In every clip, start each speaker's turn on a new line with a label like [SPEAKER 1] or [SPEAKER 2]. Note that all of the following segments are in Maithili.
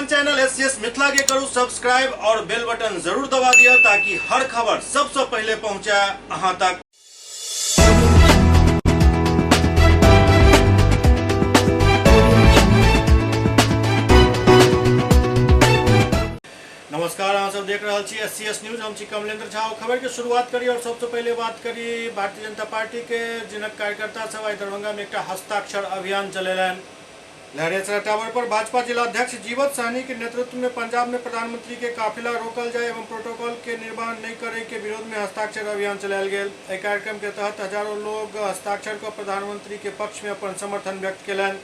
[SPEAKER 1] अपन channel S C S Mithila के करू सब्सक्राइब और बेल बटन जरूर दबा दिया ताकि हर खबर सबसे पहले पहुंचे अहां तक। नमस्कार, अहाँ सब देख रहल छी एस सी एस न्यूज। हम छी कमलेंद्र झा। खबर के शुरुआत करी और सबसे पहले बात करी भारतीय जनता पार्टी के, जिनक कार्यकर्ता सब आइ दरभंगा में एकटा हस्ताक्षर अभियान चलेलनि। लहरियासराय टावर पर भाजपा जिलाध्यक्ष जीवत सहनी के नेतृत्व में पंजाब में प्रधानमंत्री के काफिला रोकल जाए एवं प्रोटोकॉल के निर्वहन नहीं करे के विरोध में हस्ताक्षर अभियान चलायल गेल। एहि कार्यक्रम के तहत हजारों लोग हस्ताक्षर क प्रधानमंत्री के पक्ष में अपन समर्थन व्यक्त केलनि।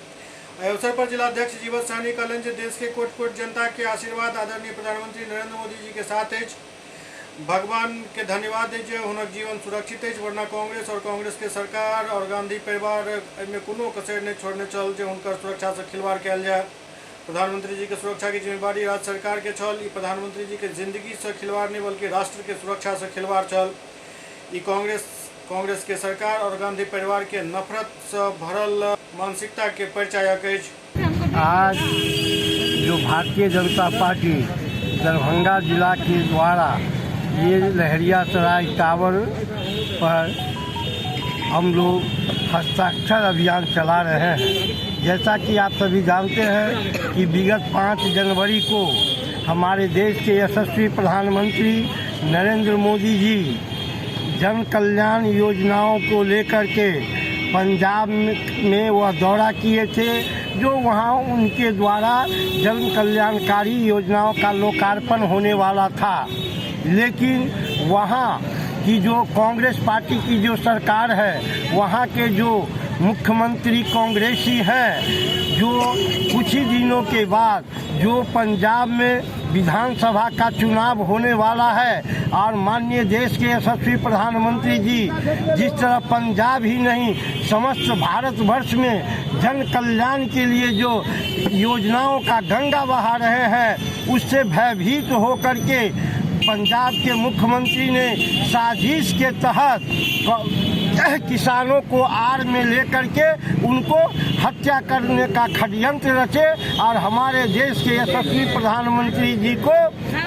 [SPEAKER 1] एहि अवसर पर जिलाध्यक्ष जीवत सहनी कहलनि जे देश के कोटि कोटि जनता के आशीर्वाद आदरणीय प्रधानमंत्री नरेंद्र मोदी जी के साथ अछि। भगवान के धन्यवाद अछि जे हुनक जीवन सुरक्षित अछि, वरना कांग्रेस और कांग्रेस के सरकार और गांधी परिवार एहिमे कोनो कसरि नहि छोड़ने छल जे हुनकर सुरक्षा से खिलवाड़ कयल जाय। प्रधानमंत्री जी के सुरक्षा के जिम्मेवारी राज्य सरकार के छल। ई प्रधानमंत्री जी के जिंदगी से खिलवाड़ नहि बल्कि राष्ट्र के सुरक्षा से खिलवाड़ छल। ई कांग्रेस के सरकार और गांधी परिवार के नफरत से भरल मानसिकता के परिचायक अछि।
[SPEAKER 2] आज जो भारतीय जनता पार्टी दरभंगा जिला के द्वारा ये लहरियासराय टावर पर हम लोग हस्ताक्षर अभियान चला रहे हैं। जैसा कि आप सभी जानते हैं कि विगत 5 जनवरी को हमारे देश के यशस्वी प्रधानमंत्री नरेंद्र मोदी जी जन कल्याण योजनाओं को लेकर के पंजाब में वह दौरा किए थे, जो वहां उनके द्वारा जन कल्याणकारी योजनाओं का लोकार्पण होने वाला था। लेकिन वहां की जो कांग्रेस पार्टी की जो सरकार है, वहां के जो मुख्यमंत्री कांग्रेसी हैं, जो कुछ ही दिनों के बाद जो पंजाब में विधानसभा का चुनाव होने वाला है और माननीय देश के यशस्वी प्रधानमंत्री जी जिस तरह पंजाब ही नहीं समस्त भारतवर्ष में जन कल्याण के लिए जो योजनाओं का गंगा बहा रहे हैं, उससे भयभीत होकर के पंजाब के मुख्यमंत्री ने साजिश के तहत किसानों को आड़ में लेकर के उनको हत्या करने का षड्यंत्र रचे और हमारे देश के यशस्वी प्रधानमंत्री जी को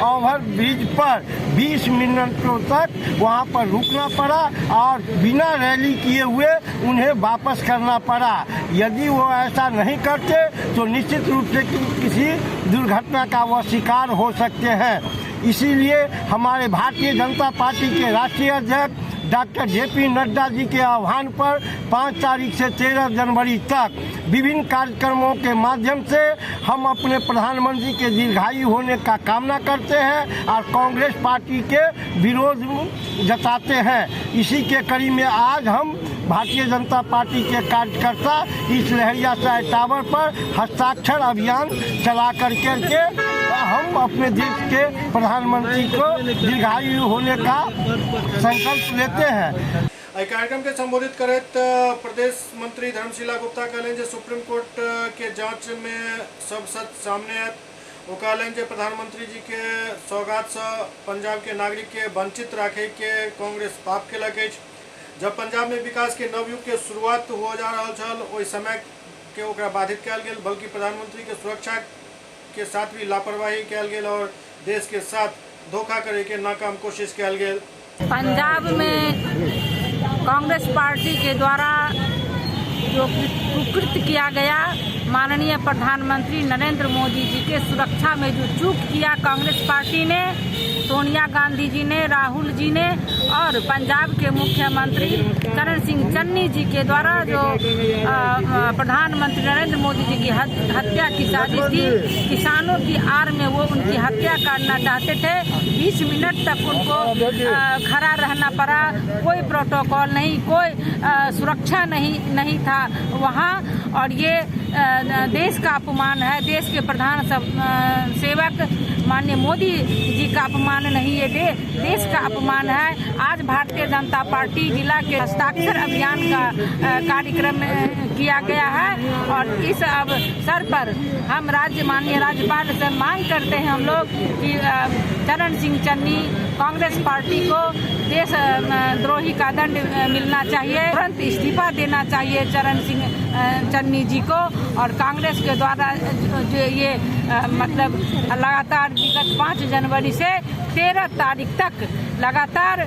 [SPEAKER 2] ओवर ब्रिज पर 20 मिनटों तक वहां पर रुकना पड़ा और बिना रैली किए हुए उन्हें वापस करना पड़ा। यदि वो ऐसा नहीं करते तो निश्चित रूप से किसी दुर्घटना का वह शिकार हो सकते हैं। इसीलिए हमारे भारतीय जनता पार्टी के राष्ट्रीय अध्यक्ष डॉक्टर जेपी नड्डा जी के आह्वान पर 5 तारीख से 13 जनवरी तक विभिन्न कार्यक्रमों के माध्यम से हम अपने प्रधानमंत्री के दीर्घायु होने का कामना करते हैं और कांग्रेस पार्टी के विरोध जताते हैं। इसी के कड़ी में आज हम भारतीय जनता पार्टी के कार्यकर्ता इस लहरियासराय टावर पर हस्ताक्षर अभियान चला कर के हम अपने देश के प्रधानमंत्री को दीर्घायु होने का संकल्प लेते हैं।
[SPEAKER 1] एहि कार्यक्रम के संबोधित करैत प्रदेश मंत्री धर्मशिला गुप्ता कहलनि जे सुप्रीम कोर्ट के जांच में सब सच सामने आयत। ओ कहलनि जे प्रधानमंत्री जी के सौगात से पंजाब के नागरिक के वंचित राखे के कांग्रेस पाप केलक अछि। जब पंजाब में विकास के नवयुग के शुरुआत हो जा रहल छल, ओहि समय के ओकरा बाधित कयल गेल, बल्कि प्रधानमंत्री के सुरक्षा के साथ भी लापरवाही कयल गेल और देश के साथ धोखा करे के नाकाम कोशिश कयल गेल।
[SPEAKER 3] पंजाब में कांग्रेस पार्टी के द्वारा जो कुकृत्य किया गया, माननीय प्रधानमंत्री नरेंद्र मोदी जी के सुरक्षा में जो चूक किया कांग्रेस पार्टी ने, सोनिया गांधी जी ने, राहुल जी ने और पंजाब के मुख्यमंत्री चरण सिंह चन्नी जी के द्वारा जो प्रधानमंत्री नरेंद्र मोदी जी की हत्या की साजिश थी, किसानों की आड़ में वो उनकी हत्या करना चाहते थे। 20 मिनट तक उनको खड़ा रहना पड़ा, कोई प्रोटोकॉल नहीं, कोई सुरक्षा नहीं था वहाँ। और ये देश का अपमान है, देश के प्रधान सेवक माननीय मोदी जी का अपमान नहीं, ये देश का अपमान है। आज भारतीय जनता पार्टी जिला के हस्ताक्षर अभियान का कार्यक्रम किया गया है और इस अवसर पर हम माननीय राज्यपाल से मांग करते हैं हम लोग कि चरण सिंह चन्नी कांग्रेस पार्टी को देश द्रोही का दंड मिलना चाहिए, तुरंत इस्तीफा देना चाहिए चरण सिंह चन्नी जी को। और कांग्रेस के द्वारा जो ये मतलब लगातार विगत 5 जनवरी से 13 तारीख तक लगातार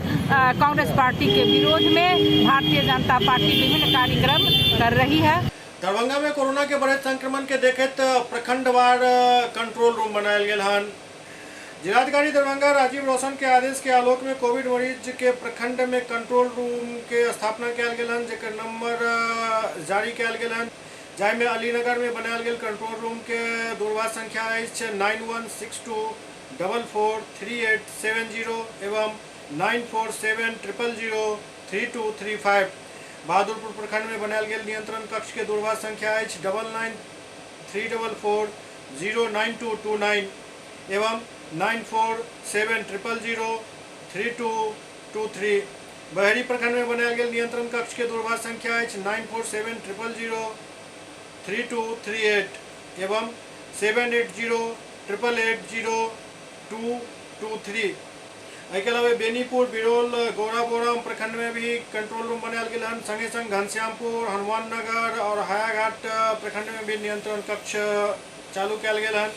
[SPEAKER 3] कांग्रेस पार्टी के विरोध में भारतीय जनता पार्टी विभिन्न कार्यक्रम कर रही है।
[SPEAKER 1] दरभंगा में कोरोना के बढ़ैत संक्रमण के देखैत प्रखंडवार कंट्रोल रूम बनायल गेल हन। जिलाधिकारी दरभंगा राजीव रोशन के आदेश के आलोक में कोविड मरीज के प्रखंड में कंट्रोल रूम के स्थापना कयल गेल हन, जेकर नंबर जारी कयल गेल हन, जाहिमे अलीनगर में बनायल गेल कंट्रोल रूम के दूरभाष संख्या अछि 9162443870 एवं 9470003235। बहादुरपुर प्रखंड में बनायल गेल नियंत्रण कक्ष के दूरभाष संख्या अछि 9934409229 एवं 9470003223। बहेड़ी प्रखंड में बनायल गेल नियंत्रण कक्ष के दूरभाष संख्या अछि 9470003238 एवं 7808880223। एहिके अलावा बेनीपुर, बिरौल, गौराबोराम प्रखंड में भी कंट्रोल रूम बनायल गेल हन। संगे संग घनश्यामपुर, हनुमान नगर और हायाघाट प्रखंड में भी नियंत्रण कक्ष चालू कयल गेल हन।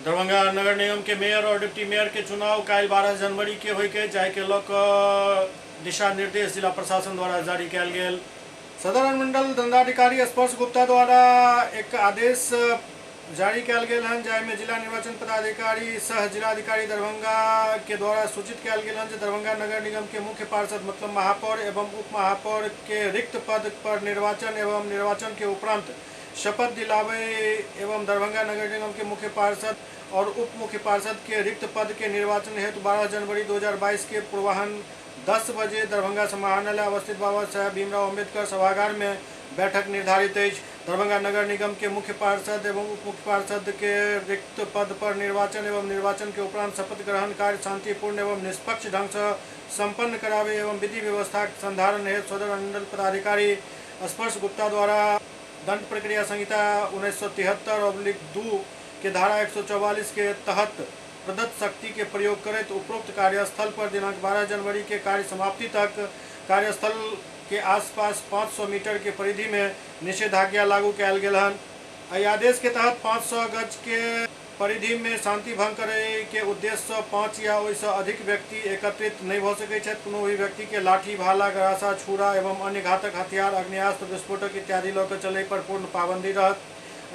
[SPEAKER 1] दरभंगा नगर निगम के मेयर और डिप्टी मेयर के चुनाव काल्हि 12 जनवरी के होय के, जाहि के लऽ कऽ दिशा निर्देश जिला प्रशासन द्वारा जारी कयल गेल। सदर अनुमंडल दंडाधिकारी स्पर्श गुप्ता द्वारा एक आदेश जारी कयल गेल हन, जाहिमे जिला निर्वाचन पदाधिकारी सह जिलाधिकारी दरभंगा के द्वारा सूचित कयल गेल हन जे दरभंगा नगर निगम के मुख्य पार्षद मतलब महापौर एवं उप महापौर के रिक्त पद पर निर्वाचन एवं निर्वाचन के उपरांत शपथ दिलावे एवं दरभंगा नगर निगम के मुख्य पार्षद और उप मुख्य पार्षद के रिक्त पद के निर्वाचन हेतु 12 जनवरी 2022 के पूर्वाह्न 10 बजे दरभंगा समाहरणालय अवस्थित बाबा साहेब भीमराव अम्बेडकर सभागार में बैठक निर्धारित अछि। दरभंगा नगर निगम के मुख्य पार्षद एवं उप मुख्य पार्षद के रिक्त पद पर निर्वाचन एवं निर्वाचन के उपरांत शपथ ग्रहण कार्य शांतिपूर्ण एवं निष्पक्ष ढंग से संपन्न करावे एवं विधि व्यवस्था संधारण हेतु सदर अनुमंडल पदाधिकारी स्पर्श गुप्ता द्वारा दंड प्रक्रिया संहिता 1973/2 के धारा 144 के तहत प्रदत्त शक्ति के प्रयोग करैत उपरोक्त कार्यस्थल पर दिनांक 12 जनवरी के कार्य समाप्ति तक कार्यस्थल के आसपास 500 मीटर के परिधि में निषेधाज्ञा लागू कयल गेल हन। एहि आदेश के तहत 500 गज के परिधि में शांति भंग करे के उद्देश्य से 5 या ओहिसँ अधिक व्यक्ति एकत्रित नहि भऽ सकैत छथि। कोनो भी व्यक्ति के लाठी, भाला, गरासा, छुरा एवं अन्य घातक हथियार, आग्नेयास्त्र, विस्फोटक इत्यादि लऽ कऽ चलय पर पूर्ण पाबंदी रहत।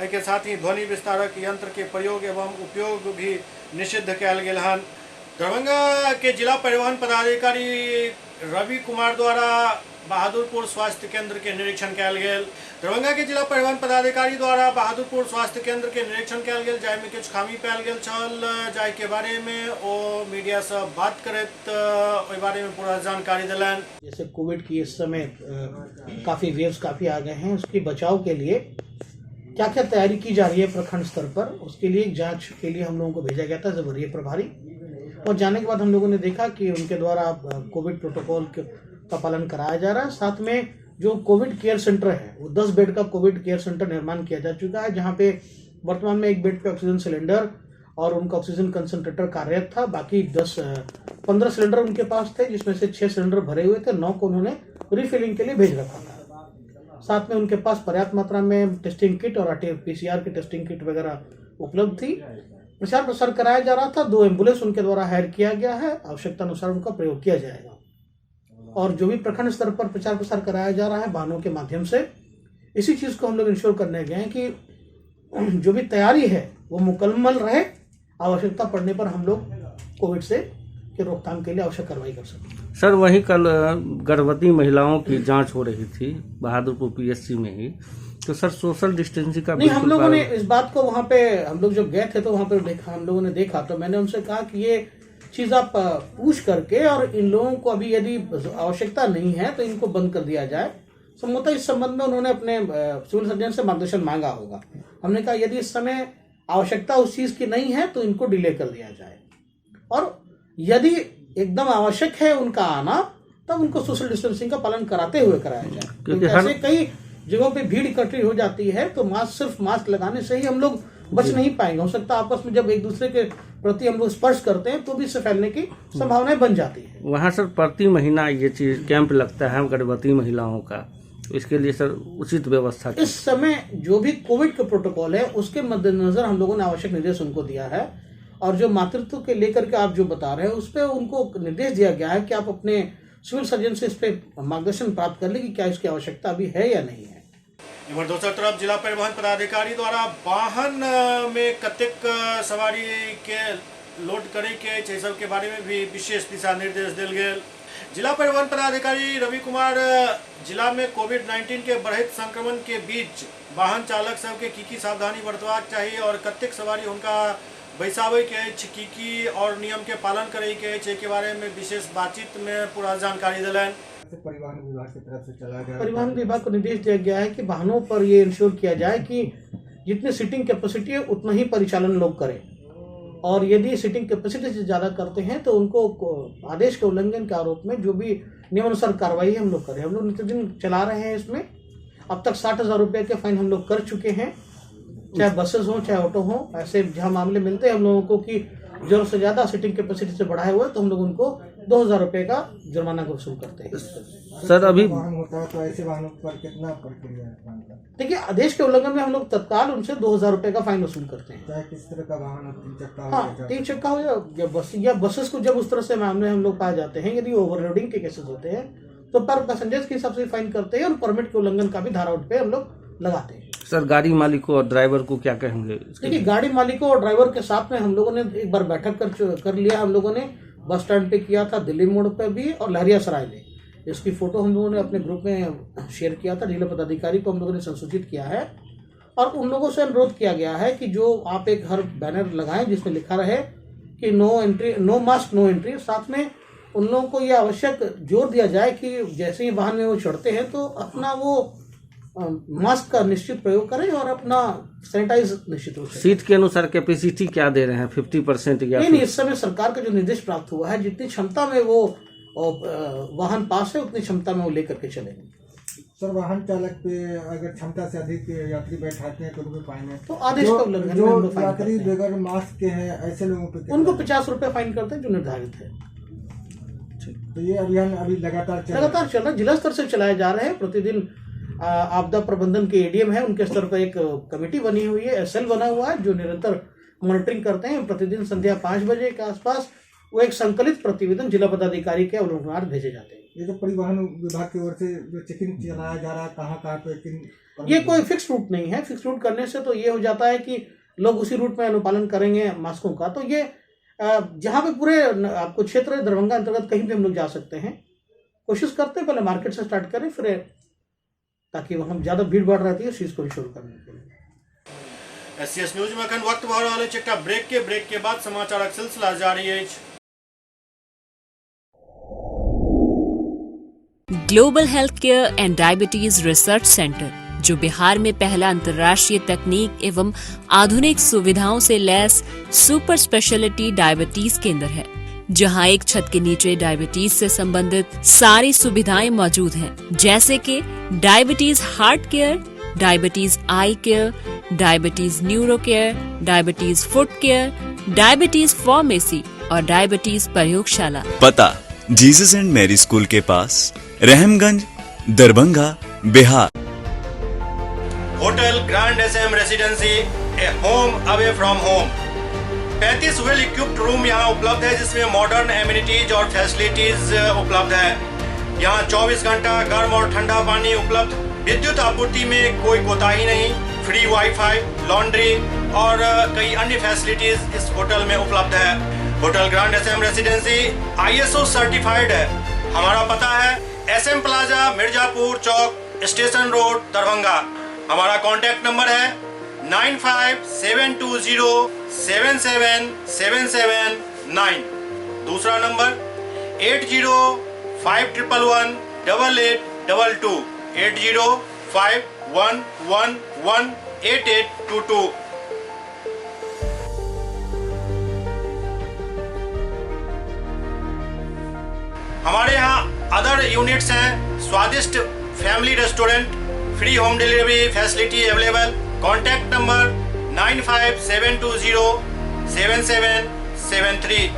[SPEAKER 1] एहिके साथ ही ध्वनि विस्तारक यंत्र के प्रयोग एवं उपयोग भी निषिद्ध कयल गेल हन। दरभंगा के जिला परिवहन पदाधिकारी रवि कुमार द्वारा बहादुरपुर स्वास्थ्य केंद्र के निरीक्षण कयल गेल। दरभंगा के जिला परिवहन पदाधिकारी द्वारा बहादुरपुर स्वास्थ्य केंद्र के निरीक्षण कयल गेल, जाहिमे किछु खामी पायल गेल छल, जाहि के बारे में ओ मीडिया से बात करैत ओहि बारे में पूरा जानकारी देलनि।
[SPEAKER 4] जैसे कोविड की इस समय काफ़ी वेव्स काफ़ी आ गए हैं, उसके बचाव के लिए क्या क्या तैयारी की जा रही है प्रखंड स्तर पर, उसके लिए एक जांच के लिए हम लोगों को भेजा गया था एज वरीय प्रभारी। और जाने के बाद हम लोगों ने देखा कि उनके द्वारा कोविड प्रोटोकॉल का पालन कराया जा रहा है। साथ में जो कोविड केयर सेंटर है वो 10 बेड का कोविड केयर सेंटर निर्माण किया जा चुका है, जहां पे वर्तमान में 1 बेड पे ऑक्सीजन सिलेंडर और उनका ऑक्सीजन कंसनट्रेटर कार्यरत था। बाकी 10-15 सिलेंडर उनके पास थे, जिसमें से 6 सिलेंडर भरे हुए थे, 9 को उन्होंने रिफिलिंग के लिए भेज रखा था। साथ में उनके पास पर्याप्त मात्रा में टेस्टिंग किट और PCR की टेस्टिंग किट वगैरह उपलब्ध थी। प्रचार प्रसार कराया जा रहा था। 2 एम्बुलेंस उनके द्वारा हायर किया गया है, आवश्यकता अनुसार उनका प्रयोग किया जाएगा। और जो भी प्रखंड स्तर पर प्रचार प्रसार कराया जा रहा है वाहनों के माध्यम से, इसी चीज़ को हम लोग इंश्योर करने गए हैं कि जो भी तैयारी है वो मुकम्मल रहे, आवश्यकता पड़ने पर हम लोग कोविड से के रोकथाम के लिए आवश्यक कार्रवाई कर सकें।
[SPEAKER 5] सर, वहीं कल गर्भवती महिलाओं की जांच हो रही थी बहादुरपुर PHC में ही, तो सर सोशल डिस्टेंसिंग का
[SPEAKER 4] नहीं, हम लोगों ने इस बात को वहाँ पे, हम लोग जब गए थे तो वहाँ पे देखा, हम लोगों ने देखा, तो मैंने उनसे कहा कि ये चीज़ आप पूछ करके और इन लोगों को अभी यदि आवश्यकता नहीं है तो इनको बंद कर दिया जाए। संभवतः इस संबंध में उन्होंने अपने सिविल सर्जन से मार्गदर्शन मांगा होगा। हमने कहा यदि इस समय आवश्यकता उस चीज़ की नहीं है तो इनको डिले कर दिया जाए, और यदि एकदम आवश्यक है उनका आना तब उनको सोशल डिस्टेंसिंग का पालन कराते हुए कराया जाए। क्योंकि ऐसे कई जगहों पे भीड़ इकट्ठी हो जाती है तो मास्क, सिर्फ मास्क लगाने से ही हम लोग बच नहीं पाएंगे। हो सकता है आपस में जब एक दूसरे के प्रति हम लोग स्पर्श करते हैं तो भी इससे फैलने की संभावनाएं बन जाती है।
[SPEAKER 5] वहाँ सर प्रति महीना ये चीज कैंप लगता है गर्भवती महिलाओं का, इसके लिए सर उचित व्यवस्था की।
[SPEAKER 4] इस समय जो भी कोविड का प्रोटोकॉल है उसके मद्देनजर हम लोगों ने आवश्यक निर्देश उनको दिया है और जो मातृत्व के लेकर के आप जो बता रहे हैं उस पर उनको निर्देश दिया गया है कि आप अपने सिविल सर्जन से इस पर मार्गदर्शन प्राप्त कर लें कि क्या इसकी आवश्यकता अभी है या नहीं है।
[SPEAKER 1] इम्हर दोसर तरफ जिला परिवहन पदाधिकारी द्वारा वाहन में कतेक सवारी के लोड करे के अछि, एहि सबके बारे में भी विशेष दिशा निर्देश देल गेल। जिला परिवहन पदाधिकारी रवि कुमार जिला में कोविड-19 के बढ़ैत संक्रमण के बीच वाहन चालक सबके की सावधानी बरतबाक चाही और कतेक सवारी हुनका बैसाबै के अछि, की और नियम के पालन करे के अछि, एहि के बारे में विशेष बातचीत में पूरा जानकारी देलनि।
[SPEAKER 6] परिवहन विभाग की तरफ से चला गया।
[SPEAKER 4] परिवहन विभाग को निर्देश दिया गया है कि वाहनों पर ये इंश्योर किया जाए कि जितनी सीटिंग कैपेसिटी है उतना ही परिचालन लोग करें और यदि सीटिंग कैपेसिटी से ज़्यादा करते हैं तो उनको आदेश के उल्लंघन के आरोप में जो भी नियमानुसार कार्रवाई हम लोग करें। हम लोग नित्य चला रहे हैं, इसमें अब तक 60,000 रुपये के फाइन हम लोग कर चुके हैं, चाहे बसेस हों चाहे ऑटो हों। ऐसे जहाँ मामले मिलते हैं हम लोगों को कि जरूरत से ज़्यादा सीटिंग कैपेसिटी से बढ़ाए हुए तो हम लोग उनको 2,000 रुपये का जुर्माना वसूल करते हैं।
[SPEAKER 5] सर अभी
[SPEAKER 6] वाहन होता है तो ऐसे वाहनों पर कितना प्रक्रिया है?
[SPEAKER 4] देखिए, आदेश के उल्लंघन में हम लोग तत्काल उनसे 2,000 रुपये का फाइन वसूल करते हैं,
[SPEAKER 6] चाहे किस तरह का वाहन हो, 3 चक्का हो।
[SPEAKER 4] हाँ, 3 चक्का हो या बस या बसेस को जब उस तरह से मामले हम लोग पाए जाते हैं, यदि ओवरलोडिंग के केसेस होते हैं तो पर पैसेंजर्स के हिसाब से फाइन करते हैं और परमिट के उल्लंघन का भी धारा उन पे हम लोग लगाते हैं।
[SPEAKER 5] सर गाड़ी मालिकों और ड्राइवर को क्या कहेंगे?
[SPEAKER 4] देखिए, गाड़ी मालिकों और ड्राइवर के साथ में हम लोगों ने एक बार बैठक कर लिया। हम लोगों ने बस स्टैंड पे किया था, दिल्ली मोड़ पे भी और लहरियासराय में। इसकी फोटो हम लोगों ने अपने ग्रुप में शेयर किया था। जिला पदाधिकारी को हम लोगों ने संसूचित किया है और उन लोगों से अनुरोध किया गया है कि जो आप एक हर बैनर लगाएं जिसमें लिखा रहे कि no entry, no mask no entry. साथ में उन लोगों को ये आवश्यक जोर दिया जाए कि जैसे ही वाहन में वो चढ़ते हैं तो अपना वो मास्क का निश्चित प्रयोग करें और अपना सैनिटाइज निश्चित रूप से।
[SPEAKER 5] सीट के अनुसार कैपेसिटी क्या दे रहे हैं, 50% या?
[SPEAKER 4] नहीं, इस समय सरकार का जो निर्देश प्राप्त हुआ है जितनी क्षमता में वो वाहन पास है उतनी क्षमता में वो लेकर के चलेंगे।
[SPEAKER 6] सर वाहन चालक पे अगर क्षमता से अधिक यात्री बैठाते हैं तो उनको फाइन है?
[SPEAKER 4] तो आदेश का उल्लंघन
[SPEAKER 6] जो यात्री बगैर मास्क के हैं ऐसे लोगों पे
[SPEAKER 4] उनको 50 रुपये फाइन करते हैं जो निर्धारित है।
[SPEAKER 6] तो ये अभियान अभी लगातार
[SPEAKER 4] चल रहा है, जिला स्तर से चलाए जा रहे हैं। प्रतिदिन आपदा प्रबंधन के एडीएम है, उनके स्तर पर एक कमेटी बनी हुई है, एसएल बना हुआ है जो निरंतर मॉनिटरिंग करते हैं। प्रतिदिन संध्या 5 बजे के आसपास वो एक संकलित प्रतिवेदन जिला पदाधिकारी के अनुसार भेजे जाते हैं।
[SPEAKER 6] ये जो परिवहन विभाग की ओर से जो चेकिंग चलाया जा रहा है कहाँ कहाँ पे किन,
[SPEAKER 4] ये कोई फिक्स रूट नहीं है। फिक्स रूट करने से तो ये हो जाता है कि लोग उसी रूट में अनुपालन करेंगे मास्कों का। तो ये जहाँ पे पूरे आपको क्षेत्र दरभंगा अंतर्गत कहीं भी हम लोग जा सकते हैं। कोशिश करते हैं पहले मार्केट से स्टार्ट करें, फिर ताकि वहाँ ज़्यादा भीड़ भाड़ रहती है उस चीज़ को इंश्योर करने के लिए।
[SPEAKER 1] एससीएस न्यूज में अखन वक्त भऽ रहल अछि एकटा ब्रेक के बाद समाचारक सिलसिला जारी अछि।
[SPEAKER 7] Global health care and diabetes research centre, जो बिहार में पहला अंतर्राष्ट्रीय तकनीक एवं आधुनिक सुविधाओं से लैस सुपर स्पेशलिटी डायबिटीज केंद्र है, जहां एक छत के नीचे डायबिटीज से संबंधित सारी सुविधाएं मौजूद हैं, जैसे कि diabetes heart care, diabetes eye care, diabetes neuro care, diabetes foot care, diabetes pharmacy और डायबिटीज प्रयोगशाला।
[SPEAKER 8] पता जीसस एंड मैरी स्कूल के पास, Rahimganj, Darbhanga, Bihar.
[SPEAKER 1] Hotel grand SM residency, a home away from home. 35 well equipped room यहाँ उपलब्ध है, जिसमें मॉडर्न एमिनिटीज और फैसिलिटीज उपलब्ध है। यहाँ 24 घंटा गर्म और ठंडा पानी उपलब्ध, विद्युत आपूर्ति में कोई कोताही नहीं, फ्री वाईफाई, लॉन्ड्री और कई अन्य फैसिलिटीज इस होटल में उपलब्ध है। Hotel grand SM residency ISO certified है। हमारा पता है SM plaza, Mirzapur Chowk, station road, Darbhanga. हमारा कॉन्टैक्ट नंबर है 957207 77779। दूसरा नंबर 805111 8822, 805111 8822। हमारे यहाँ अदर यूनिट्स हैं, स्वादिष्ट family restaurant, free home delivery facility available. Contact number 957207 7773।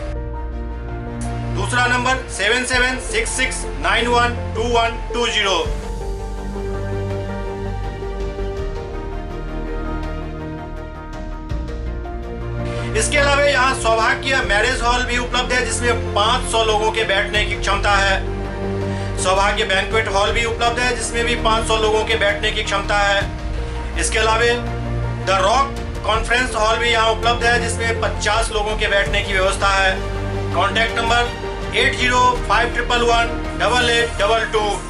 [SPEAKER 1] दूसरा नंबर 7766912120। इसके अलावा यहाँ सौभाग्य मैरिज हॉल भी उपलब्ध है, जिसमें 500 लोगों के बैठने की क्षमता है। सौभाग्य बैंक्वेट हॉल भी उपलब्ध है, जिसमें भी 500 लोगों के बैठने की क्षमता है। इसके अलावा the rock conference hall भी यहाँ उपलब्ध है, जिसमें 50 लोगों के बैठने की व्यवस्था है। Contact number 805111 8822।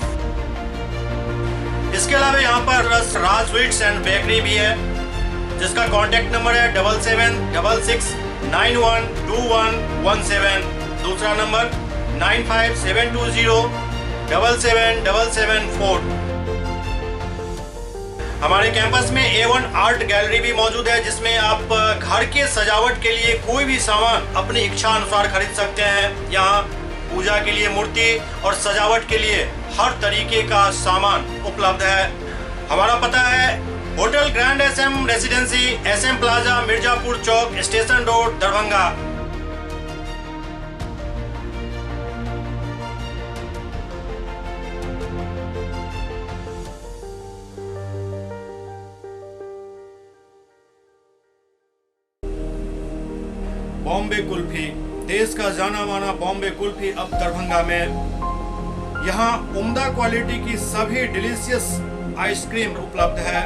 [SPEAKER 1] इसके अलावा यहाँ पर राज स्वीट्स एंड बेकरी भी है, जिसका कॉन्टैक्ट नंबर है 7766 912117। दूसरा नंबर 95720 77774। हमारे कैंपस में A1 art gallery भी मौजूद है, जिसमें आप घर के सजावट के लिए कोई भी सामान अपनी इच्छा अनुसार खरीद सकते हैं। यहाँ पूजा के लिए मूर्ति और सजावट के लिए हर तरीके का सामान उपलब्ध है। हमारा पता है hotel grand SM residency, SM plaza, Mirzapur Chowk, station road, Darbhanga. Bombay kulfi, देश का जाना माना बॉम्बे कुल्फी अब दरभंगा में। यहाँ उम्दा क्वालिटी की सभी डिलीशियस आइसक्रीम उपलब्ध है।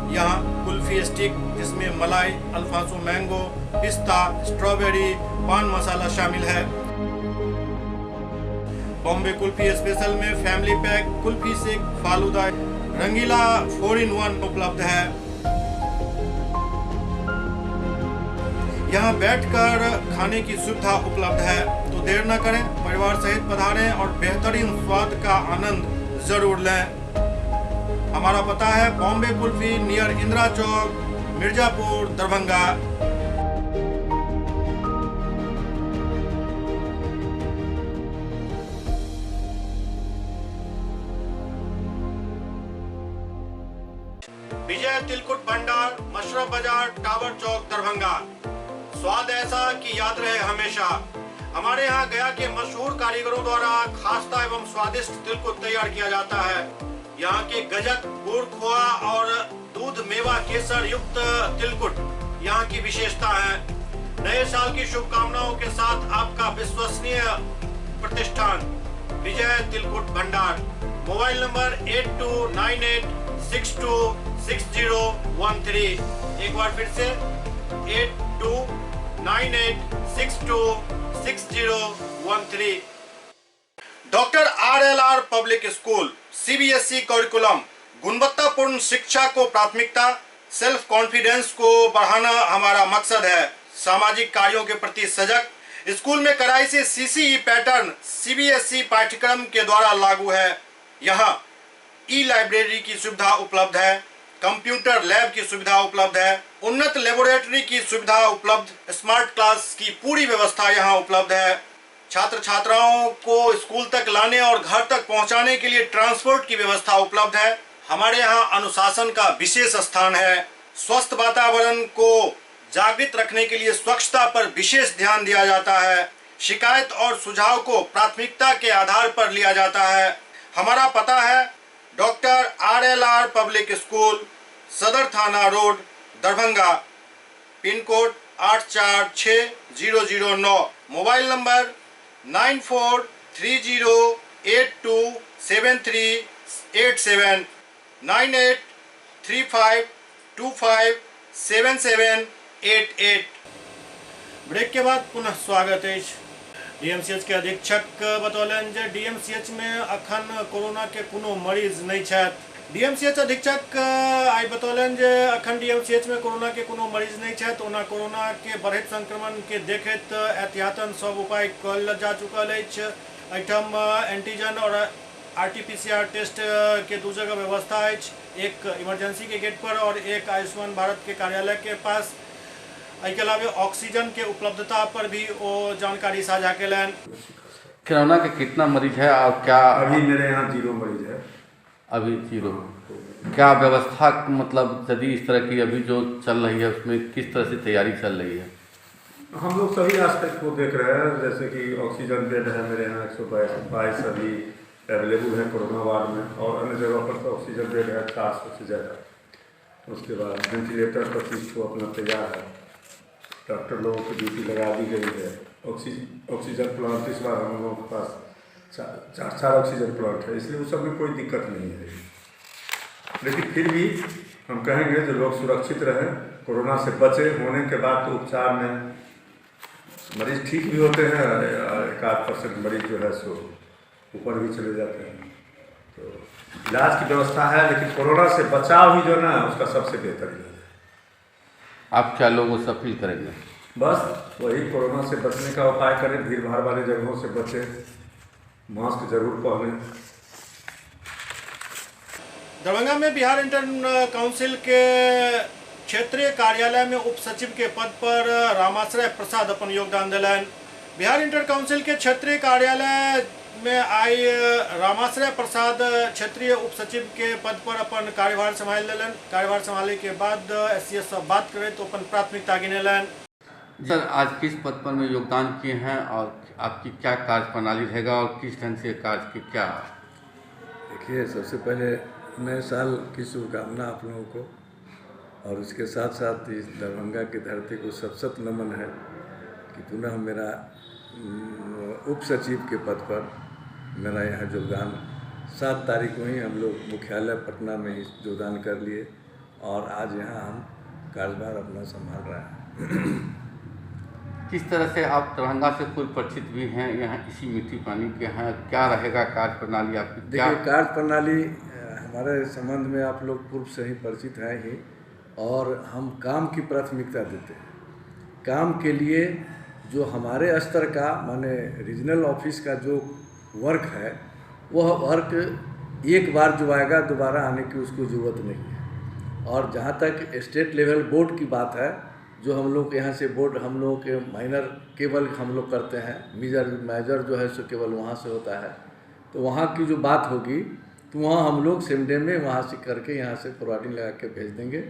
[SPEAKER 1] यहाँ कुल्फी स्टिक, जिसमें मलाई, अल्फांसो मैंगो, पिस्ता, स्ट्रॉबेरी, पान मसाला शामिल है। बॉम्बे कुल्फी स्पेशल में family pack, kulfi shake, falooda, Rangeela 4 in 1 उपलब्ध है। यहाँ बैठकर खाने की सुविधा उपलब्ध है, तो देर न करें, परिवार सहित पधारें और बेहतरीन स्वाद का आनंद जरूर लें। हमारा पता है बॉम्बे कुल्फी, नियर इंदिरा चौक, मिर्जापुर, दरभंगा। विजय तिलकुट भंडार, मशरफ बाजार, टावर चौक, दरभंगा। स्वाद ऐसा कि याद रहे हमेशा। हमारे यहाँ गया के मशहूर कारीगरों द्वारा खास्ता एवं स्वादिष्ट तिलकुट तैयार किया जाता है। यहाँ के गजक, गुड़ खोआ और दूध मेवा केसर युक्त तिलकुट यहाँ की विशेषता है। नए साल की शुभकामनाओं के साथ आपका विश्वसनीय प्रतिष्ठान विजय तिलकुट भंडार। Mobile number 8298626013। एक बार फिर से 8298626013। Doctor RLR public school, CBSE curriculum, गुणवत्तापूर्ण शिक्षा को प्राथमिकता, सेल्फ कॉन्फिडेंस को बढ़ाना हमारा मकसद है। सामाजिक कार्यों के प्रति सजग, स्कूल में कड़ाई से CCE pattern CBSE पाठ्यक्रम के द्वारा लागू है। यहाँ ई लाइब्रेरी की सुविधा उपलब्ध है, कंप्यूटर लैब की सुविधा उपलब्ध है, उन्नत लेबोरेटरी की सुविधा उपलब्ध, स्मार्ट क्लास की पूरी व्यवस्था यहाँ उपलब्ध है। छात्र छात्राओं को स्कूल तक लाने और घर तक पहुँचाने के लिए ट्रांसपोर्ट की व्यवस्था उपलब्ध है। हमारे यहाँ अनुशासन का विशेष स्थान है। स्वस्थ वातावरण को जागृत रखने के लिए स्वच्छता पर विशेष ध्यान दिया जाता है। शिकायत और सुझाव को प्राथमिकता के आधार पर लिया जाता है। हमारा पता है doctor RLR public school, Sadar थाना road, Darbhanga, pin code 846009। Mobile number 9430827387, 9835257788। Break के बाद पुनः स्वागत है। डीएमसीएच के अधीक्षक बतौलनि जे डीएमसीएच में अखन कोरोना के कोनो मरीज नहीं छथि। डीएमसीएच अधीक्षक आई बतौलनि जे अखन डीएमसीएच में कोरोना के कोनो मरीज नहीं छथि। ओना कोरोना के बढ़ैत संक्रमण के देखैत एहतियातन सब उपाय कयल जा चुकल अछि। एहिठाम एंटीजन और आरटीपीसीआर टेस्ट के दू जगह व्यवस्था अछि, एक इमरजेंसी के गेट पर और एक आयुष्मान भारत के कार्यालय के पास। एहिके अलावे ऑक्सीजन के उपलब्धता पर भी वो जानकारी साझा केलनि।
[SPEAKER 9] कोरोना के कितना मरीज है और क्या?
[SPEAKER 10] अभी मेरे यहाँ 0 मरीज है।
[SPEAKER 9] अभी 0। क्या व्यवस्था, मतलब यदि इस तरह की अभी जो चल रही है उसमें किस तरह से तैयारी चल रही है?
[SPEAKER 10] हम लोग सभी एस्पेक्ट को देख रहे हैं, जैसे कि ऑक्सीजन बेड है मेरे यहाँ 122 अभी अवेलेबल है कोरोना वार्ड में, और अन्य जगह पर तो ऑक्सीजन बेड है 400 से ज़्यादा। उसके बाद वेंटिलेटर 25 को अपना तैयार है। डॉक्टर लोगों की ड्यूटी लगा दी गई है। ऑक्सीजन प्लांट इस बार हम लोगों के पास चार चार ऑक्सीजन प्लांट है, इसलिए उस सब में कोई दिक्कत नहीं है। लेकिन फिर भी हम कहेंगे जो लोग सुरक्षित रहें, कोरोना से बचे। होने के बाद तो उपचार में मरीज ठीक भी होते हैं, 1-8% मरीज जो है सो ऊपर भी चले जाते हैं। तो इलाज की व्यवस्था है, लेकिन कोरोना से बचाव ही जो ना उसका सबसे बेहतर इलाज है।
[SPEAKER 9] आप क्या लोगों से अपील करेंगे?
[SPEAKER 10] बस वही, कोरोना से बचने का उपाय करें, भीड़ भाड़ वाले जगहों से बचें, मास्क जरूर पहनें।
[SPEAKER 1] दरभंगा में बिहार इंटर काउंसिल के क्षेत्रीय कार्यालय में उप सचिव के पद पर रामाश्रय प्रसाद अपन योगदान दिलनि। बिहार इंटर काउंसिल के क्षेत्रीय कार्यालय में आई रामाश्रय प्रसाद क्षेत्रीय उप सचिव के पद पर अपन कार्यभार संभाल लेलनि। कार्यभार संभाले के बाद एससीएस से बात करे तो अपन प्राथमिकता गिनेलनि।
[SPEAKER 9] सर, आज किस पद पर में योगदान किए हैं और आपकी क्या कार्य प्रणाली रहेगा और किस ढंग से कार्य की क्या?
[SPEAKER 11] देखिए, सबसे पहले नए साल की शुभकामना आप लोगों को, और उसके साथ साथ इस दरभंगा की धरती को शत शत नमन है कि पुनः मेरा उप सचिव के पद पर मेरा यहाँ योगदान 7 तारीख को ही हम लोग मुख्यालय पटना में ही योगदान कर लिए और आज यहाँ हम कार्यभार अपना संभाल रहे हैं।
[SPEAKER 9] किस तरह से आप दरभंगा से पूर्व परिचित भी हैं, यहाँ इसी मिट्टी पानी के हैं, क्या रहेगा कार्य प्रणाली आपकी?
[SPEAKER 11] देखिए, कार्य प्रणाली हमारे संबंध में आप लोग पूर्व से ही परिचित हैं ही, और हम काम की प्राथमिकता देते हैं। काम के लिए जो हमारे स्तर का माने रीजनल ऑफिस का जो वर्क है, वह वर्क एक बार जो आएगा दोबारा आने की उसको ज़रूरत नहीं है। और जहाँ तक स्टेट लेवल बोर्ड की बात है, जो हम लोग यहाँ से बोर्ड हम लोगों के माइनर केवल हम लोग करते हैं, मेजर जो है सो केवल वहाँ से होता है। तो वहाँ की जो बात होगी तो वहाँ हम लोग सेम डे में वहाँ से करके यहाँ से फॉरवर्डिंग लगा के भेज देंगे।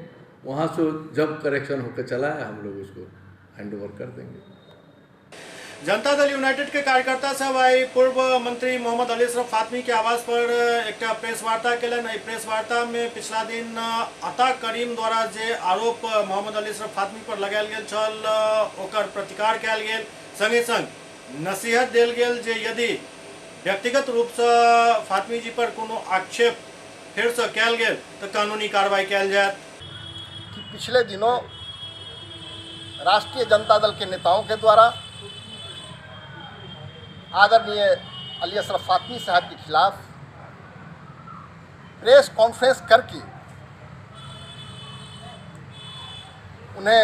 [SPEAKER 11] वहाँ से जब करेक्शन होकर चला है हम लोग उसको हैंड ओवर कर देंगे।
[SPEAKER 1] जनता दल यूनाइटेड के कार्यकर्ता सब आई पूर्व मंत्री मोहम्मद अली अशरफ फातमी के आवास पर एक प्रेस वार्ता केलनि। एहि प्रेस वार्ता में पिछला दिन अता करीम द्वारा जे आरोप मोहम्मद अली अशरफ फातमी पर लगायल गेल छल ओकर प्रतिकार कयल गेल, संगे संग नसीहत देल गेल जे यदि व्यक्तिगत रूप से फातमी जी पर कोनो आक्षेप फेर से कयल गेल तो कानूनी कार्रवाई कयल जायत।
[SPEAKER 12] कि पिछले दिनों राष्ट्रीय जनता दल के नेताओं के द्वारा आदरणीय अली अशरफ फातमी साहब के खिलाफ प्रेस कॉन्फ्रेंस करके उन्हें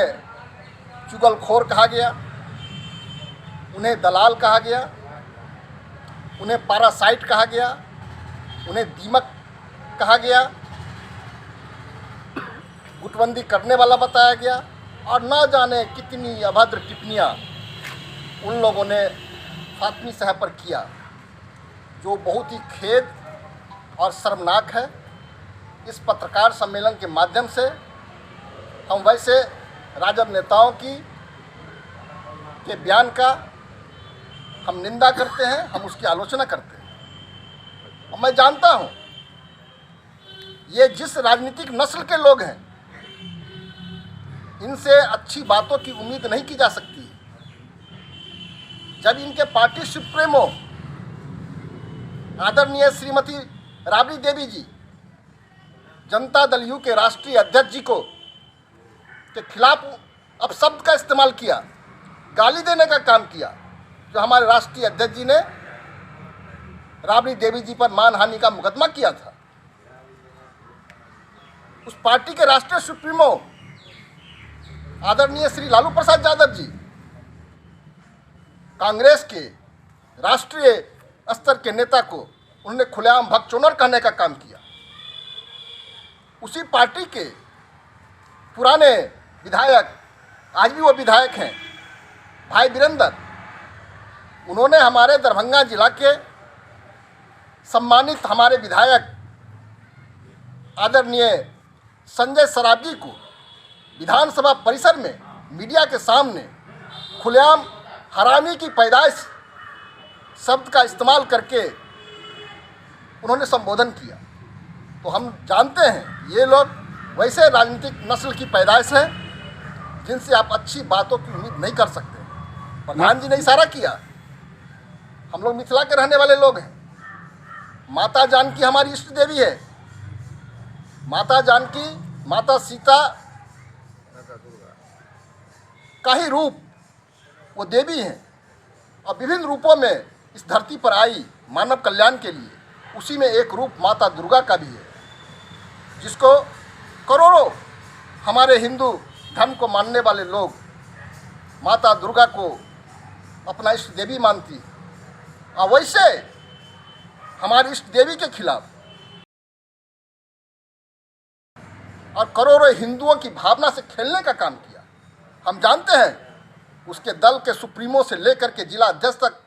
[SPEAKER 12] चुगलखोर कहा गया, उन्हें दलाल कहा गया, उन्हें पैरासाइट कहा गया, उन्हें दीमक कहा गया, गुटबंदी करने वाला बताया गया और ना जाने कितनी अभद्र टिप्पणियाँ उन लोगों ने फातमी साहब पर किया, जो बहुत ही खेद और शर्मनाक है। इस पत्रकार सम्मेलन के माध्यम से हम वैसे राजद नेताओं की के बयान का हम निंदा करते हैं, हम उसकी आलोचना करते हैं। और मैं जानता हूँ ये जिस राजनीतिक नस्ल के लोग हैं, इनसे अच्छी बातों की उम्मीद नहीं की जा सकती। जब इनके पार्टी सुप्रीमो आदरणीय श्रीमती राबड़ी देवी जी जनता दल you के राष्ट्रीय अध्यक्ष जी को के खिलाफ अपशब्द का इस्तेमाल किया, गाली देने का काम किया, जो हमारे राष्ट्रीय अध्यक्ष जी ने राबड़ी देवी जी पर मानहानि का मुकदमा किया था, उस पार्टी के राष्ट्रीय सुप्रीमो आदरणीय श्री लालू प्रसाद यादव जी कांग्रेस के राष्ट्रीय स्तर के नेता को उन्होंने खुलेआम भगचोनर कहने का काम किया। उसी पार्टी के पुराने विधायक, आज भी वो विधायक हैं, भाई वीरेंद्र, उन्होंने हमारे दरभंगा जिला के सम्मानित हमारे विधायक आदरणीय संजय सरावगी को विधानसभा परिसर में मीडिया के सामने खुलेआम हरामी की पैदाइश शब्द का इस्तेमाल करके उन्होंने संबोधन किया। तो हम जानते हैं ये लोग वैसे राजनीतिक नस्ल की पैदाइश है, जिनसे आप अच्छी बातों की उम्मीद नहीं कर सकते। प्रधान जी ने इशारा किया, हम लोग मिथिला के रहने वाले लोग हैं, माता जानकी हमारी इष्ट देवी है, माता जानकी माता सीता का ही रूप वो देवी हैं और विभिन्न रूपों में इस धरती पर आई मानव कल्याण के लिए। उसी में एक रूप माता दुर्गा का भी है, जिसको करोड़ों हमारे हिंदू धर्म को मानने वाले लोग माता दुर्गा को अपना इष्ट देवी मानती है। और वैसे हमारी इष्ट देवी के खिलाफ और करोड़ों हिंदुओं की भावना से खेलने का काम किया। हम जानते हैं उसके दल के सुप्रीमो से लेकर के जिला अध्यक्ष तक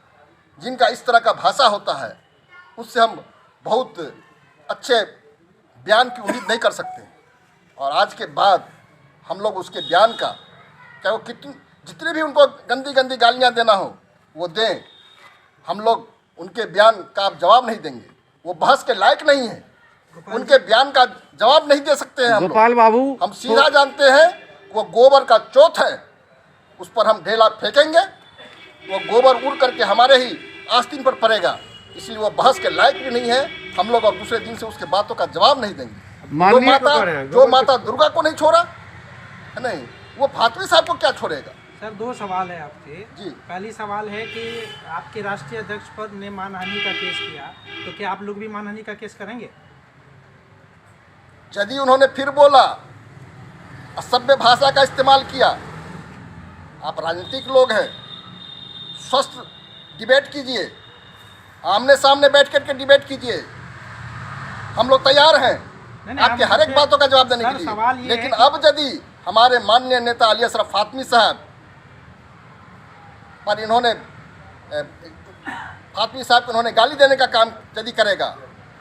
[SPEAKER 12] जिनका इस तरह का भाषा होता है, उससे हम बहुत अच्छे बयान की उम्मीद नहीं कर सकते। और आज के बाद हम लोग उसके बयान का, चाहे वो कितनी जितनी भी उनको गंदी गंदी गालियाँ देना हो वो दें, हम लोग उनके बयान का आप जवाब नहीं देंगे। वो बहस के लायक नहीं है, उनके बयान का जवाब नहीं दे सकते हैं हम।
[SPEAKER 5] गोपाल बाबू,
[SPEAKER 12] हम सीधा जानते हैं वो गोबर का चौथ है, उस पर हम ढेला फेंकेंगे, वो गोबर उड़ करके हमारे ही आस्तीन पर पड़ेगा। इसलिए वो बहस के लायक भी नहीं है। हम लोग अब दूसरे दिन से उसके बातों का जवाब नहीं देंगे। जो माता दुर्गा को नहीं छोड़ा है नहीं, वो फातमी साहब को क्या छोड़ेगा।
[SPEAKER 4] सर, दो सवाल है आपसे जी। पहली सवाल है कि आपके राष्ट्रीय अध्यक्ष पद ने मानहानि का केस किया, तो क्या आप लोग भी मानहानि का केस करेंगे?
[SPEAKER 12] यदि उन्होंने फिर बोला, असभ्य भाषा का इस्तेमाल किया, आप राजनीतिक लोग हैं, स्वस्थ डिबेट कीजिए, आमने सामने बैठ करके डिबेट कीजिए, हम लोग तैयार हैं आपके हर एक बातों का जवाब देने के लिए। लेकिन अब यदि हमारे माननीय नेता अली अशरफ फातमी साहब पर इन्होंने फातमी साहब को उन्होंने गाली देने का काम यदि करेगा,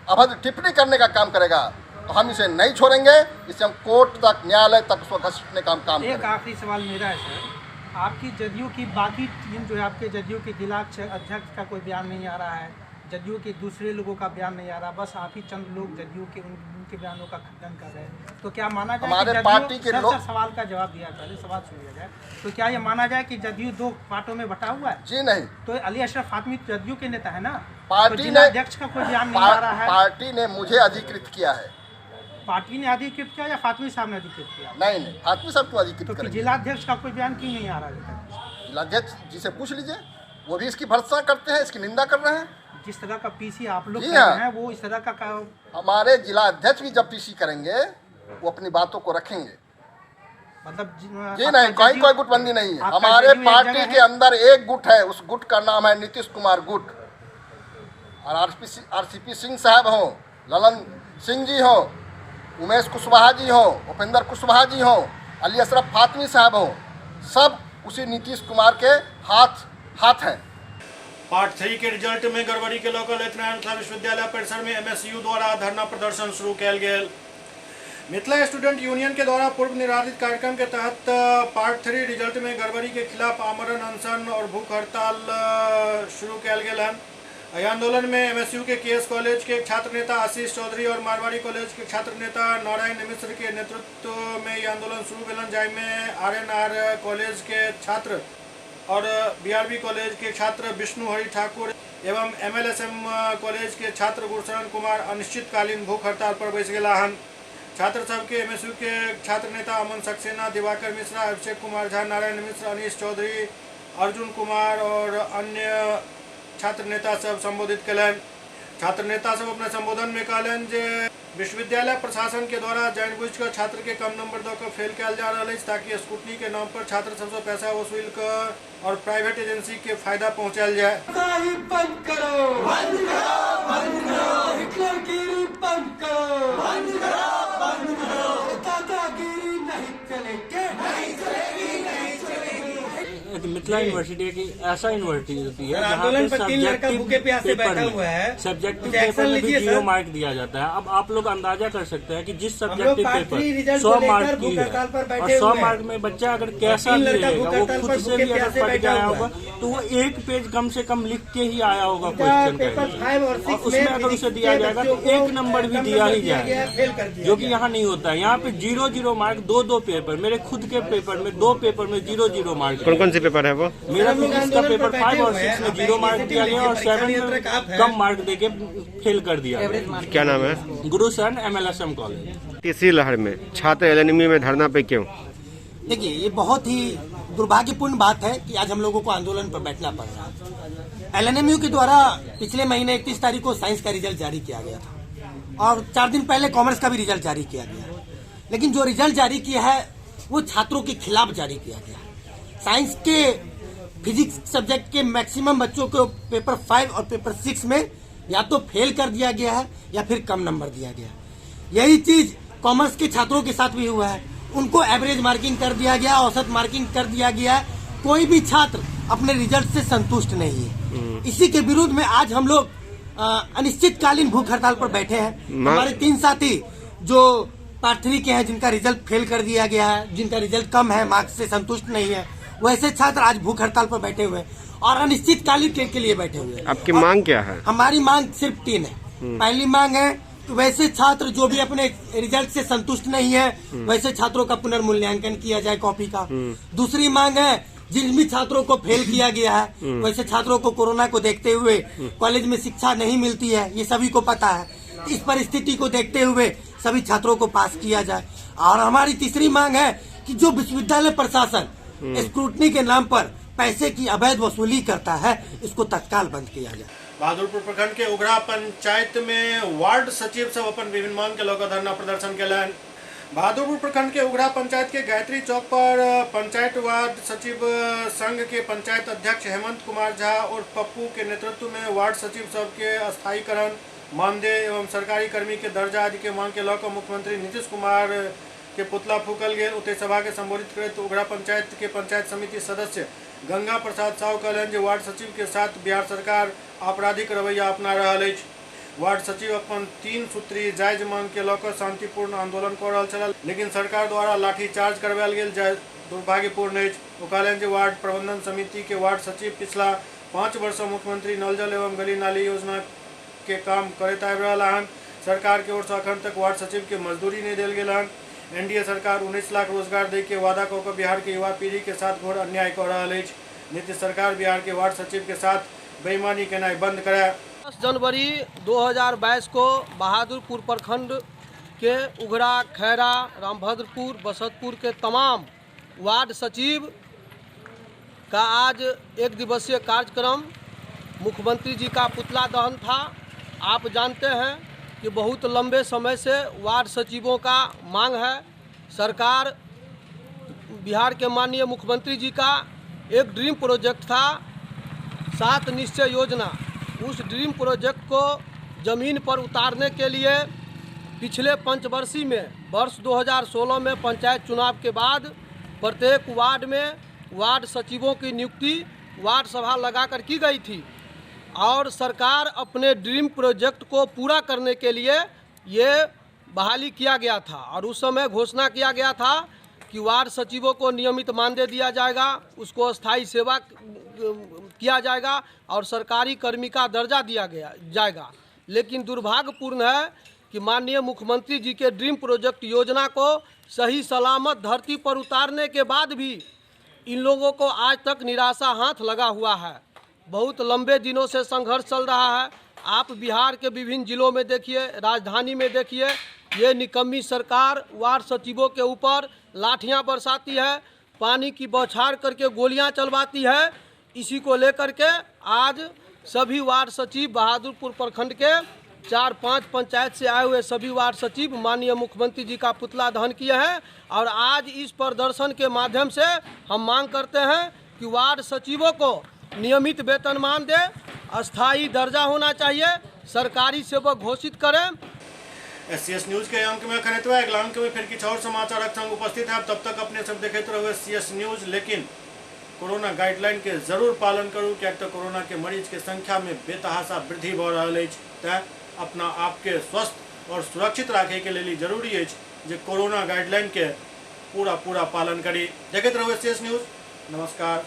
[SPEAKER 12] अभद्र टिप्पणी करने का काम करेगा, तो हम इसे नहीं छोड़ेंगे। इसे हम कोर्ट तक, न्यायालय तक उसको घसीटने का काम करेंगे।
[SPEAKER 4] एक आखिरी सवाल मेरा है सर, आपकी जदयू की बाकी टीम जो है, आपके जदयू के जिला अध्यक्ष का कोई बयान नहीं आ रहा है, जदयू के दूसरे लोगों का बयान नहीं आ रहा, बस आप ही चंद लोग जदयू के उनके बयानों का खंडन कर रहे हैं, तो क्या माना जाए
[SPEAKER 12] हमारे पार्टी के लोग?
[SPEAKER 4] सवाल का जवाब दिया, पहले सवाल सुन लिया जाए। तो क्या ये माना जाए कि जदयू दो पार्टों में बटा हुआ है?
[SPEAKER 12] जी नहीं।
[SPEAKER 4] तो अली अशरफ फातमी जदयू के नेता है ना,
[SPEAKER 12] पार्टी
[SPEAKER 4] तो
[SPEAKER 12] ने
[SPEAKER 4] अध्यक्ष का कोई बयान नहीं आ रहा है।
[SPEAKER 12] पार्टी ने मुझे अधिकृत किया है।
[SPEAKER 4] पार्टी ने अधिकृत किया या फातमी साहब ने अधिकृत किया?
[SPEAKER 12] नहीं नहीं, फातमी साहब क्यों अधिकृत करेंगे?
[SPEAKER 4] जिलाध्यक्ष का कोई बयान क्यों नहीं आ रहा है?
[SPEAKER 12] जिलाध्यक्ष जी से पूछ लीजिए, वो भी इसकी भर्त्सना करते हैं, इसकी निंदा कर रहे हैं।
[SPEAKER 4] जिस तरह का पीसी आप लोग कर रहे हैं, वो इस तरह का
[SPEAKER 12] हमारे जिला अध्यक्ष भी जब पीसी करेंगे वो अपनी बातों को रखेंगे।
[SPEAKER 4] मतलब
[SPEAKER 12] जी नहीं, कहीं कोई गुटबंदी नहीं है। हमारे पार्टी के अंदर एक गुट है, उस गुट का नाम है नीतीश कुमार गुट। और आरसीपी सिंह साहब हों, ललन सिंह जी हों, उमेश कुशवाहा जी हों, उपेंद्र कुशवाहा जी हों, अली अशरफ फातमी साहब हों, सब उसी नीतीश कुमार के हाथ हैं।
[SPEAKER 1] पार्ट 3 के रिजल्ट में गड़बड़ी के लऽ कऽ ललित मिथिला विश्वविद्यालय परिसर में एमएसयू द्वारा धरना प्रदर्शन शुरू कयल गेल। मिथिला स्टूडेंट यूनियन के द्वारा पूर्व निर्धारित कार्यक्रम के तहत पार्ट 3 रिजल्ट में गड़बड़ी के खिलाफ आमरण अनशन और भूख हड़ताल शुरू कयल गेल हन। एहि आंदोलन में एमएसयू के केएस कॉलेज के छात्र नेता आशीष चौधरी और मारवाड़ी कॉलेज के छात्र नेता नारायण मिश्र के नेतृत्व में यह आंदोलन शुरू भेलन, जाहिमे आरएनआर कॉलेज के छात्र और बीआरबी कॉलेज के छात्र विष्णु हरि ठाकुर एवं एमएलएसएम कॉलेज के छात्र गुरशरण कुमार अनिश्चितकालीन भूख हड़ताल पर बैस गेला हन। छात्र सबके एमएसयू के छात्र नेता अमन सक्सेना, दिवाकर मिश्रा, अभिषेक कुमार झा, नारायण मिश्र, अनीश चौधरी, अर्जुन कुमार और अन्य छात्र नेता सब संबोधित कयलनि। छात्र नेता सब अपना संबोधन में कहलनि जे विश्वविद्यालय प्रशासन के द्वारा जानबूझि कऽ छात्र के कम नंबर दऽ कऽ फेल कयल जा रहल अछि, ताकि स्कूटनी के नाम पर छात्र सबसँ पैसा वसूल कऽ और प्राइवेट एजेंसी के फायदा पहुंचायल जाए।
[SPEAKER 13] बंद करो, बंद करो, बंद करो, हिटलरगिरी बंद करो, बंद करो, बंद करो, दादागिरी नहीं चलेगी, नहीं चलेगी, नहीं चलेगी।
[SPEAKER 5] मिथिला यूनिवर्सिटी एक ऐसा यूनिवर्सिटी होती है जहाँ
[SPEAKER 14] आंदोलन
[SPEAKER 5] पे
[SPEAKER 14] पर 3 लड़का भूखे प्यासे बैठा हुआ है,
[SPEAKER 5] सब्जेक्टिव
[SPEAKER 14] कुछ एक्शन
[SPEAKER 5] पेपर में भी
[SPEAKER 14] लीजिए
[SPEAKER 5] 0
[SPEAKER 14] सर।
[SPEAKER 5] मार्क दिया जाता है। अब आप लोग अंदाजा कर सकते हैं कि जिस
[SPEAKER 14] हम लोग
[SPEAKER 5] सब्जेक्टिव
[SPEAKER 14] पार्ट
[SPEAKER 5] पेपर
[SPEAKER 14] 3 रिजल्ट
[SPEAKER 5] 100
[SPEAKER 14] को लेकर
[SPEAKER 5] मार्क की
[SPEAKER 14] भूख
[SPEAKER 5] है
[SPEAKER 14] हड़ताल पर
[SPEAKER 5] और
[SPEAKER 14] बैठे
[SPEAKER 5] 100
[SPEAKER 14] हुए हैं।
[SPEAKER 5] मार्क में बच्चा अगर कैसा
[SPEAKER 14] 3
[SPEAKER 5] भी
[SPEAKER 14] लड़का
[SPEAKER 5] रहेगा
[SPEAKER 14] भूख
[SPEAKER 5] वो
[SPEAKER 14] हड़ताल
[SPEAKER 5] खुद
[SPEAKER 14] पर
[SPEAKER 5] से
[SPEAKER 14] भूखे
[SPEAKER 5] भी अगर
[SPEAKER 14] प्यासे
[SPEAKER 5] पढ़ के
[SPEAKER 14] बैठा
[SPEAKER 5] आया
[SPEAKER 14] हुआ
[SPEAKER 5] होगा तो वो एक पेज कम से कम लिख के ही आया होगा
[SPEAKER 14] उनका
[SPEAKER 5] क्वेश्चन
[SPEAKER 14] पेपर
[SPEAKER 5] का।
[SPEAKER 14] 5 और
[SPEAKER 5] और
[SPEAKER 14] 6 में
[SPEAKER 5] उसमें अगर उसे
[SPEAKER 14] फिजिक्स
[SPEAKER 5] दिया
[SPEAKER 14] के
[SPEAKER 5] जाएगा तो
[SPEAKER 14] बच्चों को
[SPEAKER 5] 1 नंबर भी
[SPEAKER 14] कम
[SPEAKER 5] दिया
[SPEAKER 14] नंबर
[SPEAKER 5] ही
[SPEAKER 14] दिया गया,
[SPEAKER 5] जाएगा,
[SPEAKER 14] फेल कर दिया
[SPEAKER 5] जो कि
[SPEAKER 14] गया।
[SPEAKER 5] यहाँ नहीं होता है। यहाँ पे 0 0 मार्क 2-2 पेपर, मेरे खुद के पेपर में 2 पेपर में 0 0 मार्क।
[SPEAKER 15] कौन कौन से पेपर है वो?
[SPEAKER 5] मेरा
[SPEAKER 14] हम लोग
[SPEAKER 5] फिजिक्स का
[SPEAKER 14] आंदोलन
[SPEAKER 5] पेपर
[SPEAKER 14] पर बैठे
[SPEAKER 5] 5 और
[SPEAKER 14] हुए
[SPEAKER 5] 6
[SPEAKER 14] हैं।
[SPEAKER 5] में
[SPEAKER 14] आप
[SPEAKER 5] 0 मार्क
[SPEAKER 14] initiative
[SPEAKER 5] दिया गया और
[SPEAKER 14] लीजिए, परीक्षा
[SPEAKER 5] 7 में
[SPEAKER 14] नियंत्रक आप हैं।
[SPEAKER 5] कम मार्क देके फेल कर दिया गया।
[SPEAKER 15] क्या नाम है?
[SPEAKER 5] Gursharan MLSM college.
[SPEAKER 15] तीसरी लहर में छात्र एलएनएमयू में धरना पे क्यों?
[SPEAKER 16] देखिए, ये बहुत ही दुर्भाग्यपूर्ण बात है कि आज हम लोगों को आंदोलन पर बैठना पड़ रहा है। एलएनएमयू के द्वारा पिछले महीने 31 तारीख को साइंस का रिजल्ट जारी किया गया था और 4 दिन पहले कॉमर्स का भी रिजल्ट जारी किया गया, लेकिन जो रिजल्ट जारी किया है वो छात्रों के खिलाफ जारी किया गया। साइंस के फिजिक्स सब्जेक्ट के मैक्सिमम बच्चों को पेपर 5 और पेपर 6 में या तो फेल कर दिया गया है या फिर कम नंबर दिया गया है। यही चीज कॉमर्स के छात्रों के साथ भी हुआ है, उनको एवरेज मार्किंग कर दिया गया, औसत मार्किंग कर दिया गया है। कोई भी छात्र अपने रिजल्ट से संतुष्ट नहीं है। इसी के विरुद्ध में आज हम लोग अनिश्चितकालीन भूख हड़ताल पर बैठे हैं। हमारे 3 साथी जो पार्ट 3 के हैं, जिनका रिजल्ट फेल कर दिया गया है, जिनका रिजल्ट कम है, मार्क्स से संतुष्ट नहीं है, वैसे छात्र आज भूख हड़ताल पर बैठे हुए हैं और अनिश्चितकालीन के लिए बैठे हुए हैं।
[SPEAKER 15] आपकी मांग क्या है?
[SPEAKER 16] हमारी मांग सिर्फ 3 है। पहली मांग है कि वैसे छात्र जो भी अपने रिजल्ट से संतुष्ट नहीं है वैसे छात्रों का पुनर्मूल्यांकन किया जाए कॉपी का। दूसरी मांग है जिन भी छात्रों को फेल किया गया है वैसे छात्रों को कोरोना को देखते हुए कॉलेज में शिक्षा नहीं मिलती है, ये सभी को पता है। इस परिस्थिति को देखते हुए सभी छात्रों को पास किया जाए। और हमारी तीसरी मांग है कि जो विश्वविद्यालय प्रशासन स्क्रूटनी के नाम पर पैसे की अवैध वसूली करता है, इसको तत्काल बंद किया जाए।
[SPEAKER 1] बहादुरपुर प्रखंड के उघरा पंचायत में वार्ड सचिव सब अपन विभिन्न मांग के लऽ धरना प्रदर्शन केलनि। बहादुरपुर प्रखंड के उघरा पंचायत के गायत्री चौक पर पंचायत वार्ड सचिव संघ के पंचायत अध्यक्ष हेमंत कुमार झा और पप्पू के नेतृत्व में वार्ड सचिव सबके अस्थायीकरण, मानदेय एवं सरकारी कर्मी के दर्जा आदि के मांग के लऽ कऽ मुख्यमंत्री नीतीश कुमार के पुतला फूकल गेल। ओतहि सभा के संबोधित करैत उघरा पंचायत के पंचायत समिति सदस्य गंगा प्रसाद साहु कहलनि जे वार्ड सचिव के साथ बिहार सरकार आपराधिक रवैया अपना रहल अछि। वार्ड सचिव अपन 3 सूत्री जायज मांग के लऽ कऽ शांतिपूर्ण आंदोलन कऽ रहल छल, लेकिन सरकार द्वारा लाठीचार्ज करवायल गेल, जे दुर्भाग्यपूर्ण अछि। ओ कहलनि जे वार्ड प्रबंधन समिति के वार्ड सचिव पिछला 5 वर्ष सँ मुख्यमंत्री नल जल एवं गली नाली योजना के काम करैत आबि रहल हन। सरकार के ओर से अखन तक वार्ड सचिव के मजदूरी नहीं देल गेल हन। एनडीए सरकार 19 लाख रोजगार दै के वादा कऽ कऽ बिहार के युवा पीढ़ी के साथ घोर अन्याय कऽ रहल अछि। नीतीश सरकार बिहार के वार्ड सचिव के साथ बेईमानी केनाइ बंद करय।
[SPEAKER 17] 10 जनवरी 2022 को बहादुरपुर प्रखंड के उघरा, खैरा, रामभद्रपुर, बसंतपुर के तमाम वार्ड सचिव का आज एक दिवसीय कार्यक्रम मुख्यमंत्री जी का पुतला दहन था। आप जानते हैं कि बहुत लंबे समय से वार्ड सचिवों का मांग है। सरकार बिहार के माननीय मुख्यमंत्री जी का एक ड्रीम प्रोजेक्ट था 7 निश्चय योजना, उस ड्रीम प्रोजेक्ट को ज़मीन पर उतारने के लिए पिछले पंचवर्षीय में वर्ष 2016 में पंचायत चुनाव के बाद प्रत्येक वार्ड में वार्ड सचिवों की नियुक्ति वार्ड सभा लगाकर की गई थी और सरकार अपने ड्रीम प्रोजेक्ट को पूरा करने के लिए ये बहाली किया गया था। और उस समय घोषणा किया गया था कि वार्ड सचिवों को नियमित मानदेय दिया जाएगा, उसको अस्थायी सेवा किया जाएगा और सरकारी कर्मी का दर्जा दिया गया जाएगा। लेकिन दुर्भाग्यपूर्ण है कि माननीय मुख्यमंत्री जी के ड्रीम प्रोजेक्ट योजना को सही सलामत धरती पर उतारने के बाद भी इन लोगों को आज तक निराशा हाथ लगा हुआ है। बहुत लंबे दिनों से संघर्ष चल रहा है। आप बिहार के विभिन्न जिलों में देखिए, राजधानी में देखिए, ये निकम्मी सरकार वार्ड सचिवों के ऊपर लाठियां बरसाती है, पानी की बौछार करके गोलियां चलवाती है। इसी को लेकर के आज सभी वार्ड सचिव बहादुरपुर प्रखंड के 4-5 पंचायत से आए हुए सभी वार्ड सचिव माननीय मुख्यमंत्री जी का पुतला दहन किए हैं। और आज इस प्रदर्शन के माध्यम से हम मांग करते हैं कि वार्ड सचिवों को नियमित वेतनमान दे, अस्थायी दर्जा होना चाहिए, सरकारी सेवक घोषित करें।
[SPEAKER 1] एससीएस न्यूज के अंक में अखन एतबा। अगला अंक में फिर किछु और समाचारक संग उपस्थित है। तब तक अपने सब देखैत रहू एससीएस न्यूज, लेकिन कोरोना गाइडलाइन के जरूर पालन करू, किएक तऽ कोरोना के मरीज के संख्या में बेतहाशा वृद्धि भऽ रहल अछि। तैं अपना आपके स्वस्थ और सुरक्षित राखै के लेल ई जरूरी अछि जे कोरोना गाइडलाइन के पूरा पूरा पालन करी। देखैत रहू एस न्यूज। नमस्कार।